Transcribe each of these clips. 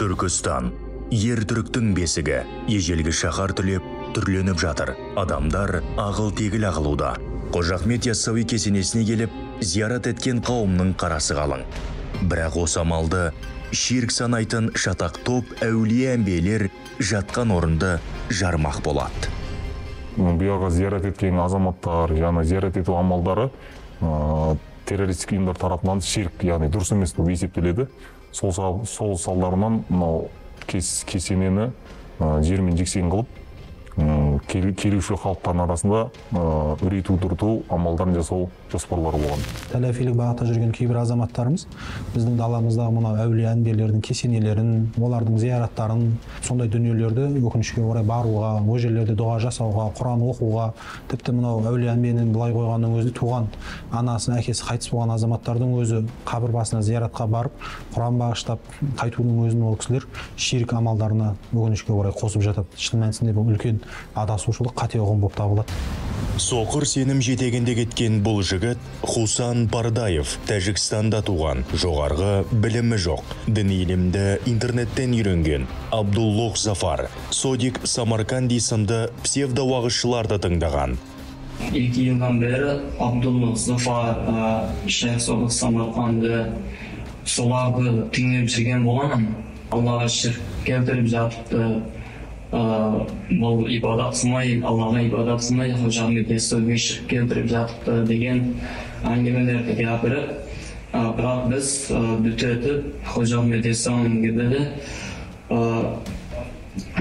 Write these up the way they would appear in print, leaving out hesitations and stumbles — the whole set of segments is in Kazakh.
Түркістан ер түріктің бесігі. Ежелгі шаһар түлеп, түрленіп жатыр. Адамдар ағыл-тегіл ағылуда. Қожа Ахмет Яссауи кесенесіне келіп, зиярат еткен қауымның қарасы қалың. Бірақ осы амалды ширк санайтын шатақ топ әулие әмбиелер жатқан орынды жармақ болады. Бұяға зиярат еткен азаматтар, яғни зиярат ету амалдары террористік ұйымдар тарапынан ширк, яғни дұрыс емес болып есептеледі. Сол салдарынан мынау кесенені жермен жексен қылып, келуші халықтардың арасында үрей тудырту амалдарын жасау жоспарлары болған. Сәләфилік бағытта жүрген кейбір азаматтарымыз біздің даламыздағы мынау әулие әмбиелердің кесенелерін, олардың зияраттарын, сондай дүниелерді өкінішке орай баруға, ол жерлерде дұға жасауға, Құран оқуға, тіпті мынау әулие әмбиенің былай қойғанның өзі туған анасы, әкесі қайтыс болған азаматтардың өзі қабір басына зияратқа барып, Құран бағыштап қайтудың өзін ол кісілер ширк амалдарына өкінішке орай қосып жатады. Шын мәнісінде бұл үлкен адасушылық, қате ұғым болып табылады. Соқыр сенім жетегінде кеткен бұл жігіт Хусан Пардаев, Тәжікстанда туған, жоғарғы білімі жоқ, діни ілімді интернеттен үйренген. Абдуллох Зафар, Содик Самарканди сынды псевдоуағызшыларды тыңдаған. 2 жылдан бері Абдуллох Зафар, Шейх Содик Самарканди соларды тыңдап жүрген боламын. Аллаға ширк келтіріп жатыпты. Бұл ибадат қылмай, Аллаға ибадат қылмай, Қожа Ахмет Яссауиге ширк келтіріп жатыпты деген әңгімелерді гапырып, бірақ біз бүтетіп Қожа Ахмет Яссауидің кебі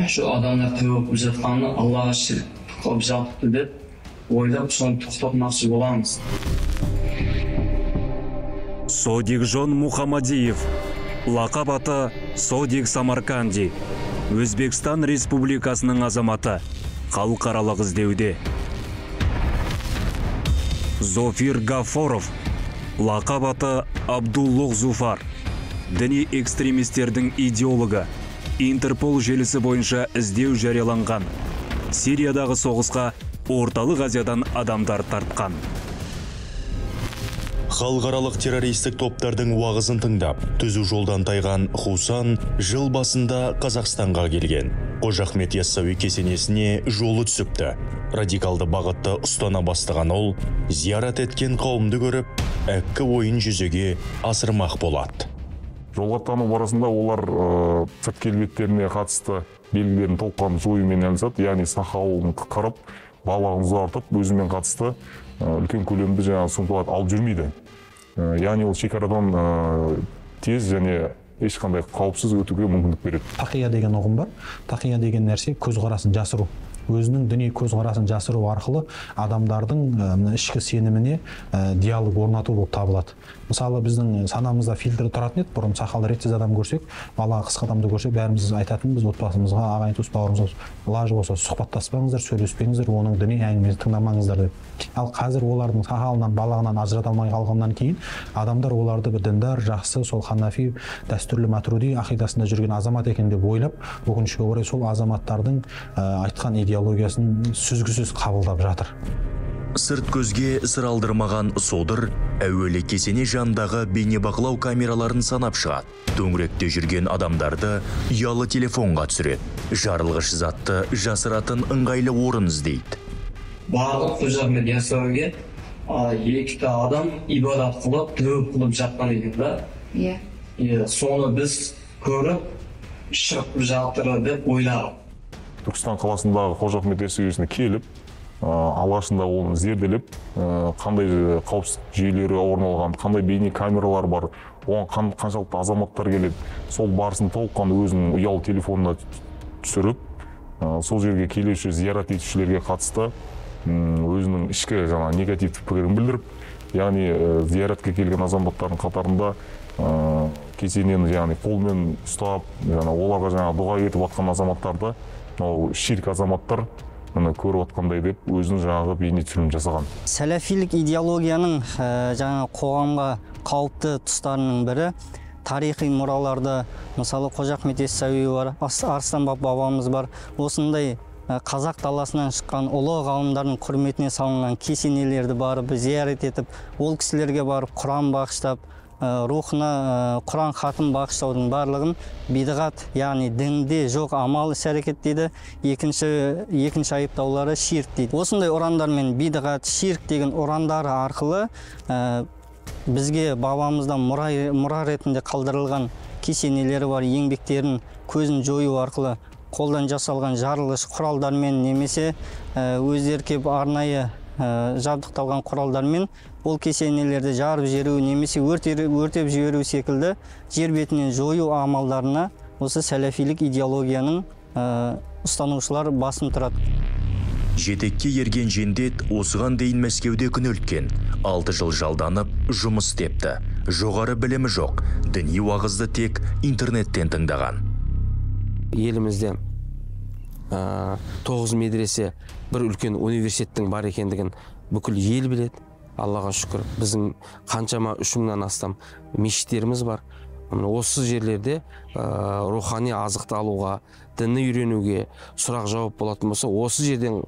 шу адамдар тәуба қылып жатқанын Аллаға ширк қылып жатыпты деп ойлап, соны тоқтатмақшы боламыз. Содикжон Мухаммадиев, лақап аты Содик Самарканди, Өзбекстан Республикасының азаматы, халықаралық іздеуде. Зофир Гафоров, лақап аты Абдуллох Зуфар, діни экстремистердің идеологы, Интерпол желісі бойынша іздеу жарияланған. Сириядағы соғысқа Орталық Азиядан адамдар тартқан. Халықаралық террористік топтардың уағызын тыңдап, түзу жолдан тайған Хусан жыл басында Қазақстанға келген. Қожа Ахмет Яссауи кесенесіне жолы түсіпті. Радикалды бағытты ұстана бастаған ол, зиярат еткен қауымды көріп, әккі ойын жүзеге асырмақ болады. Жолға аттану барысында олар сырт келбеттеріне қатысты белгілерін толыққанды жоюмен айналысады, яғни сақалын қырып, балағын ұзартып, өзімен қатысты үлкен көлемді жаңағы сумкаларды алып жүрмейді. Яғни ол шекарадан тез және ешқандай қауіпсіз өтуге мүмкіндік береді. Тақия деген ұғым бар. Тақия деген нәрсе көзқарасын жасыру. Өзінің діни көзқарасын жасыру арқылы адамдардың ішкі сеніміне диалог орнату болып табылады. Мысалы, біздің санамызда фильтр тұратын еді. Бұрын сақалы ретсіз адам көрсек, бала қысқа адамды көрсек, бәріміз айтатынбыз отбасымызға, ағайын туыс бауырымызға, лажы болса сұхбаттаспаңыздар, сөйлеспеңіздер, оның діни әңгімесін тыңдамаңыздар деп. Ал қазір олардың сақалынан, балағынан ажырата алмай қалғаннан кейін адамдар оларды бір діндар, жақсы, сол ханафи дәстүрлі матуриди ақидасында жүрген азамат екен деп ойлап, өкінішке орай сол азаматтардың айтқан идеологиясын сүзгісіз қабылдап жатыр. Сырт көзге сыр алдырмаған содыр әуелі кесене жанындағы бейнебақылау камераларын санап шығады. Төңіректе жүрген адамдарды ұялы телефонға түсіреді. Жарылғыш затты жасыратын ыңғайлы орын іздейді. Барлық Қожа Ахмет Яссауиге екі адам ибадат қылып, тәуба қылып жатқан екен да. Иә. Соны біз көріп, шығып жатыр деп ойладық. Түркістан қаласындағы Қожа Ахмет Яссауиге келіп, алғашында оны зерделеп, қандай қауіпсіздік жүйелері орналған, қандай бейне камералар бар, оған қаншалықты азаматтар келеді, сол барысын толыққанды өзінің ұялы телефонына түсіріп, сол жерге келуші зиярат етушілерге қатысты өзінің ішкі жаңа негативті пікірін білдіріп, яғни зияратқа келген азаматтардың қатарында кесенені яғни қолмен ұстап, жаңа оларға жаңа дұға етіп жатқан азаматтарды, мынау ширк азаматтар міне көріп отқандай деп өзінің жаңағы бейне түсірілім жасаған. Сәләфилік идеологияның жаңа қоғамға қауіпті тұстарының бірі тарихи мұраларды, мысалы Қожа Ахмет Яссауи бар, Арыстанбаб бабамыз бар, осындай қазақ даласынан шыққан ұлы ғалымдардың құрметіне салынған кесенелерді барып зиярат етіп, ол кісілерге барып Құран бағыштап, рухына Құран хатым бағыштаудың барлығын бидғат, яғни дінде жоқ амал іс әрекет дейді. Екінші айыптаулары ширк дейді. Осындай ұрандармен бидғат, ширк деген ұрандары арқылы бізге бабамыздан мұра ретінде қалдырылған кесенелері бар еңбектерін көзін жою арқылы қолдан жасалған жарылғыш құралдармен немесе өздері кеп арнайы жабдықталған құралдармен ол кесенелерді жарып жіберу немесе өртеп жіберу секілді жер бетінен жою амалдарына осы сәләфилік идеологияның ұстанушылар басым тұрады. Жетекке ерген жендет осыған дейін Мәскеуде күнелткен, 6 жыл жалданып жұмыс істепті. Жоғары білімі жоқ, діни уағызды тек интернеттен тыңдаған. Елімізде 9 медресе, бір үлкен университеттің бар екендігін бүкіл ел біледі. Аллаға шүкір, біздің қаншама 3000-нан астам мешіттеріміз бар. Осы жерлерде рухани азықты алуға, дінні үйренуге сұрақ жауап болатын болса, осы жерден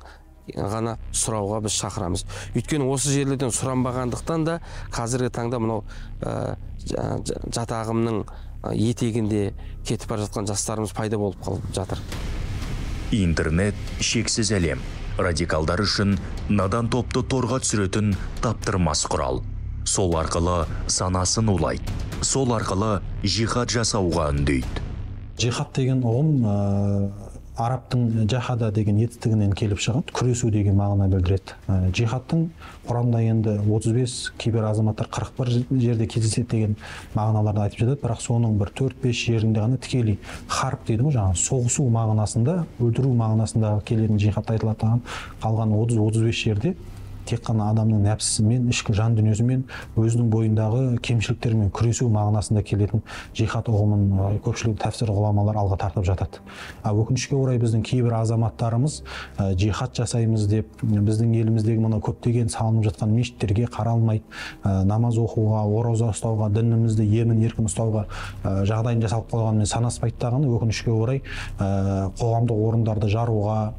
ғана сұрауға біз шақырамыз. Өйткені осы жерлерден сұранбағандықтан да қазіргі таңда мынау жат ағымның етегінде кетіп бара жатқан жастарымыз пайда болып қалып жатыр. Интернет шексіз әлем. Радикалдар үшін надан топты торға түсіретін таптырмас құрал. Сол арқылы санасын улайды. Сол арқылы жихад жасауға үндейді. Жихад деген ұғым арабтың жахада деген етістігінен келіп шығады, күресу деген мағына білдіреді. Жихадтың Құранда енді 35 кейбір азаматтар 41 жерде кездеседі деген мағыналарды айтып жатады, бірақ соның бір 4-5 жерінде ғана тікелей харп дейді ғой, жаңағы соғысу мағынасында, өлтіру мағынасында келетін жихад айтылады. Қалған 30-35 жерде тек қана адамның нәпсісімен, ішкі жан дүниесімен, өзінің бойындағы кемшіліктермен күресу мағынасында келетін жихад ұғымын көпшілік тәфсір ғұламалар алға тартып жатады. Өкінішке орай біздің кейбір азаматтарымыз жихад жасаймыз деп біздің еліміздегі мына көптеген салынып жатқан мешіттерге қаралмайды, намаз оқуға, ораза ұстауға, дінімізді емін еркін ұстауға жағдайын жасалып қойғанымен санаспайды дағыны, өкінішке орай қоғамдық орындарды жаруға,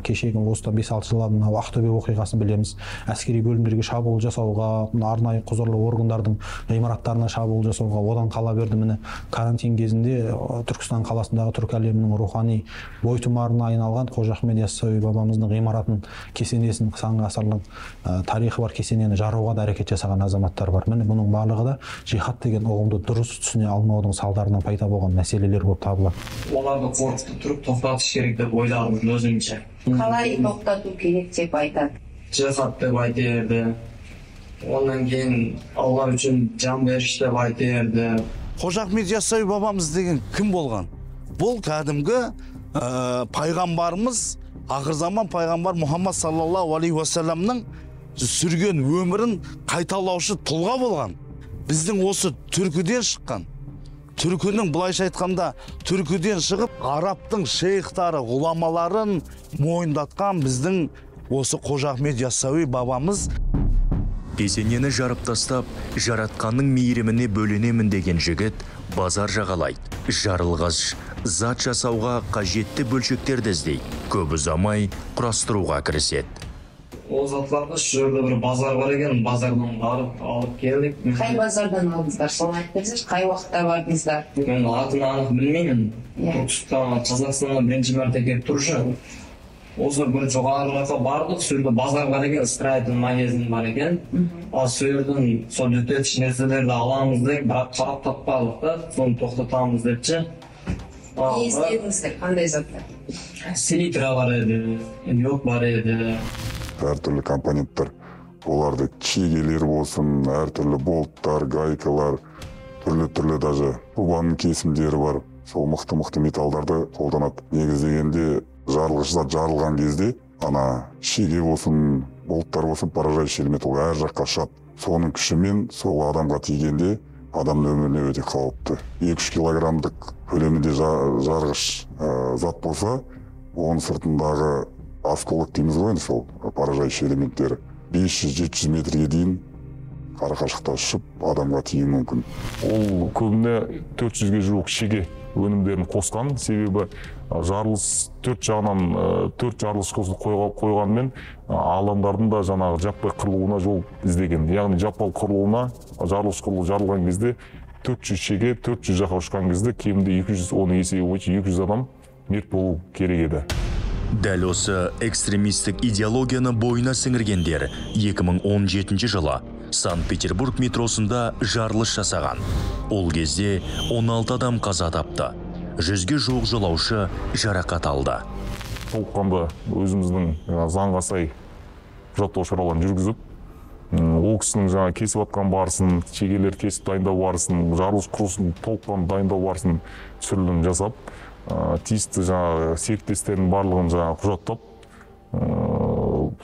кешегі осыдан 5-6 жыл алдын Ақтөбе оқиғасын білеміз, әскери бөлімдерге шабуыл жасауға, арнайы құзырлы органдардың ғимараттарына шабуыл жасауға, одан қала берді міне карантин кезінде Түркістан қаласындағы түркі әлемінің рухани бойтұмарына айналған Қожа Ахмет Яссауи бабамыздың ғимаратын, кесенесін, сан ғасырлық тарихы бар кесенені жаруға да әрекет жасаған азаматтар бар. Міне бұның барлығы да жихад деген ұғымды дұрыс түсіне алмаудың салдарынан пайда болған мәселелер болып табылады. Оларды қорқытып тұрып тоқтатыш керек деп ойладым өзімше. Қалай тоқтату керек деп айтады? Жихад деп айта берді. Онан кейін Алла үшін жан беріш деп айта берді. Қожа Ахмет Яссауи бабамыз деген кім болған? Бұл кәдімгі пайғамбарымыз, ақыр заман пайғамбар Мұхаммад саллаллаху алейхи уассаламның сүрген өмірін қайталаушы тұлға болған. Біздің осы түркіден шыққан. Түркінің, былайша айтқанда, түркіден шығып, арабтың шейхтары, ғұламаларын мойындатқан біздің осы Қожа Ахмет Яссауи бабамыз. Кесенені жарып тастап, жаратқанның мейіріміне бөленемін деген жігіт базар жағалайды. Жарылғыш зат жасауға қажетті бөлшектерді іздейді. Көп ұзамай құрастыруға кіріседі. Ол затларды şu жерде бір базар бар екен, базардан барып алып келдік. Қай базардан алдыңыздар? Соны айтып берсеңізші, қай уақытта бардыңыздар? Мен атын анық білмеймін. Түркістанға, Қазақстанға бірінші мәрте келіп тұршы. Осы бір жоғары жаққа бардық, сол жерде базар бар екен, строительный магазин бар екен. Ал сол жерден сол түтетіш нәрселерді аламыз деп, бірақ қарап таппадық та, соны тоқтатамыз деп ше. Не іздедіңіздер, қандай заттар? Селитра бар еді, йод бар еді. Әртүрлі компоненттер, оларды шегелер болсын, әртүрлі болттар, гайкалар, түрлі-түрлі даже трубаның кесімдері бар. Сол мықты-мықты металдарды қолданады. Негізі жарылғыш зат жарылған кезде ана шеге болсын, болттар болсын, поражающий элемент ол әр жаққа ұшады. Соның күшімен сол адамға тигенде адамның өміріне өте қауіпті. 2-3 килограммдық көлемінде жарғыш зат болса, оның сыртындағы осколок дейміз ғой, енді сол поражающий элементтері 500-700 метрге дейін арақашықтықта ұшып адамға тиюі мүмкін. Ол көбіне 400-ге жуық шеге өнімдерін қосқан, себебі жарылыс төрт жағынан төрт жарылыс қойғанмен адамдардың да жаңағы жаппай қырылуына жол іздеген. Яғни жаппай қырылуына Жарылғыш құрылғы жарылған кезде 400 шеге, 400 жаққа ұшқан кезде кемінде 200, оның есебі бойынша 200 адам мерт болу керек еді. Дәл осы экстремистік идеологияны бойына сіңіргендер 2017 жылы Санкт-Петербург метросында жарылыс жасаған. Ол кезде 16 адам қаза тапты. 100-ге жуық жолаушы жарақат алды. Толыққанды өзіміздің заңға сай құжаттау шараларын жүргізіп, ол кісінің жаңа кесіп атқан барысын, шегелер кесіп дайындау барысын, жарылыс құрылысын толыққанды дайындау барысын түсірілім жасап, тиісті жаңа серіктестердің барлығын жаңа құжаттап,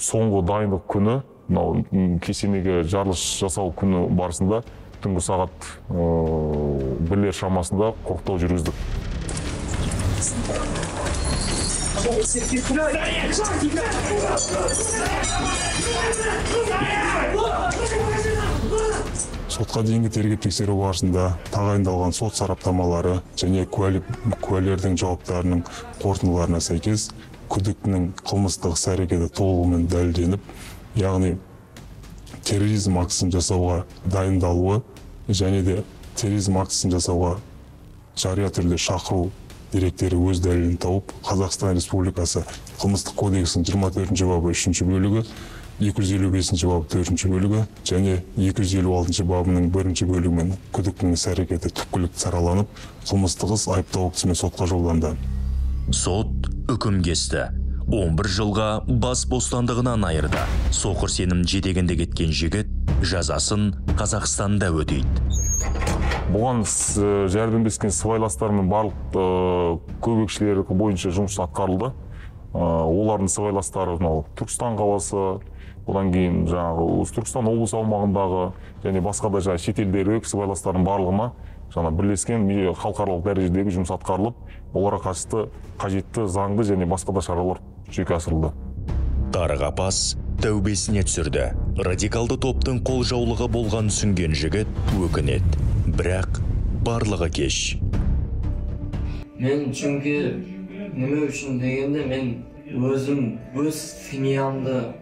соңғы дайындық күні, мынау кесенеге жарылыс жасау күні барысында түнгі сағат 1-лер шамасында құрықтау жүргіздік. Сотқа дейінгі тергеп тексеру барысында тағайындалған сот сараптамалары және куәлердің жауаптарының қорытындыларына сәйкес күдіктінің қылмыстық іс-әрекеті толығымен дәлелденіп, яғни терроризм актісін жасауға дайындалуы және де терроризм актісін жасауға жария түрде шақыру деректері өз дәлелін тауып, Қазақстан Республикасы Қылмыстық кодексінің 24 бабы 3 бөлігі, 255 бабы 4 бөлігі және 256 бабының 1 бөлігімен күдіктінің іс-әрекеті түпкілікті сараланып, қылмыстық іс айыптау актісімен сотқа жолданды. Сот үкім кесті. 11 жылға бас бостандығынан айырды. Соқыр сенім жетегінде кеткен жігіт жазасын Қазақстанда өтейді. Бұған жәрдемдескен сыбайластармен барлық көмекшілері бойынша жұмыс атқарылды. Олардың сыбайластары мынау Түркістан қаласы, одан кейін жаңағы Түркістан облысы аумағындағы және басқа да жаңа шетелдегі сыбайластардың барлығына жаңа бірлескен халықаралық дәрежедегі жұмыс атқарылып, оларға қатысты қажетті заңды және басқа да шаралар жүзеге асырылды. Тары қапас тәубесіне түсірді. Радикалды топтың қол жаулығы болған түсінген жігіт өкінеді. Бірақ барлығы кеш. Мен çünkü неме үшін дегенде мен өзім өз семьямды,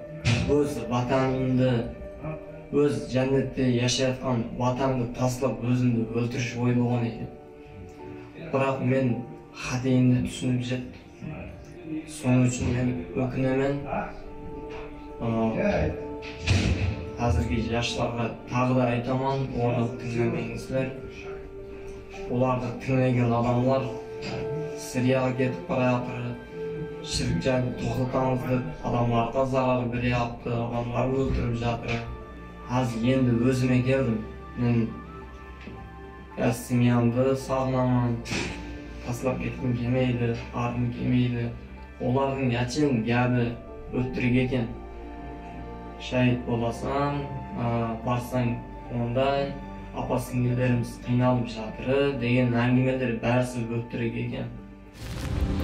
өз ватанымды, өз жәннетте жашайатқан ватанымды тастап өзімді өлтіріш ой болған екен. Бірақ мен қателігімді түсініп жеттім. Соның үшін мен өкінемін. Қазіргі жастарға тағы да айтамын, оны тыңдамеңіздер. Оларды тыңдаған адамдар Сирияға кетіп бара жатыр, шірк жайын тоқтатамыз деп адамдарға зарар бере жатты, адамдар өлтіріп жатыр. Қазір енді өзіме келдім. Мен қазір семьямды сағынамын, тастап кеткім келмейді, арғым келмейді. Олардың әшейін гәбі өтірік екен. Шәйіт боласаң, барсаң ондай, апа сіңлілеріміз қиналып жатыр деген әңгімелер бәрісі өтірік екен.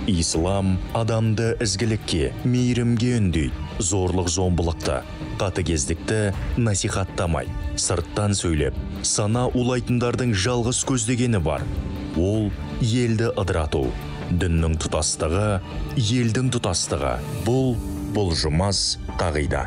Ислам адамды ізгілікке, мейірімге үндейді, зорлық зомбылықты, қатыгездікті насихаттамайды. Сырттан сөйлеп, сана улайтындардың жалғыз көздегені бар. Ол елді ыдырату. Діннің тұтастығы, елдің тұтастығы. Бұл бұлжымас қағида.